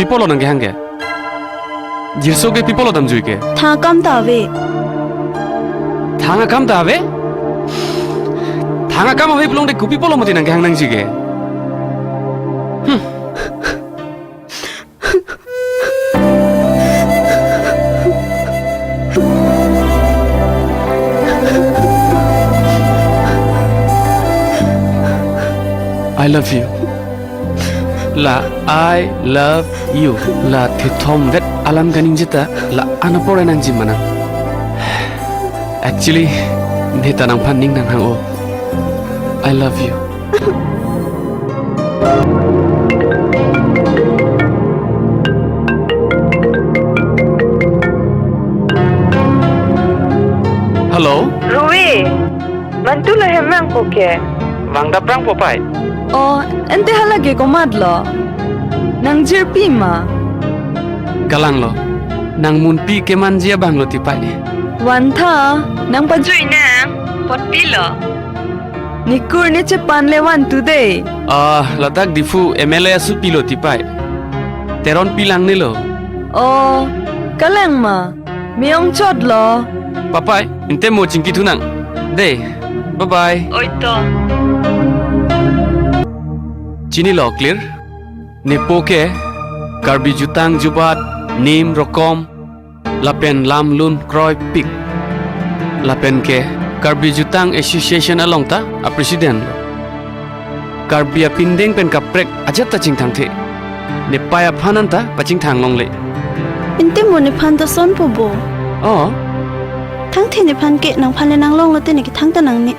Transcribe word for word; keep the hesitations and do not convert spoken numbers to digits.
Pi apotlo nang kehang ke? Jirso ke pi apotlo damjui ke? Thang akam ta ave. Thang akam ta ave? Thang akam ave pulote kopi apotlo mati nang kehang nangji ke? Hmm. I love you. La I love you. La thethom vet alam kaningje ta la-an apor nangji ma nang. Actually, ne ta nangphan ning nanghang-o. I love you. Hello? Rui, mantu lo hem vangpo ke? Vang daprangpo pai. O, ante hala ke komatlo? Nangjirpi ma? Kalanglo. Nangmunpi kemanji abanglo ti pai. Vantha, nang pajui nang, potpilo. Nikur ne chepan le vantu de. Ah, ladak Diphu M L A asu pilo ti pai. Teronpi langnelo. O, kalang ma. Me-ong chotlo. Papai, ante mo chingki thunang. De, bye bye. Oi to. Chinilo clear? Nepo ke, Karbi jutang jubat, nim rokom, lapen lam lun kroipik. Lapen ke Karbi Jutang Association along ta a-president lo. Karbi apindeng pen kaprek ajat ta chingthangthe. Nepai aphan anta pachingthang longle. Ante mo nephan ta sonpo bo. O. Thangthe nephan ke, nangphan le nanglonglo te ne kethang ta nangne.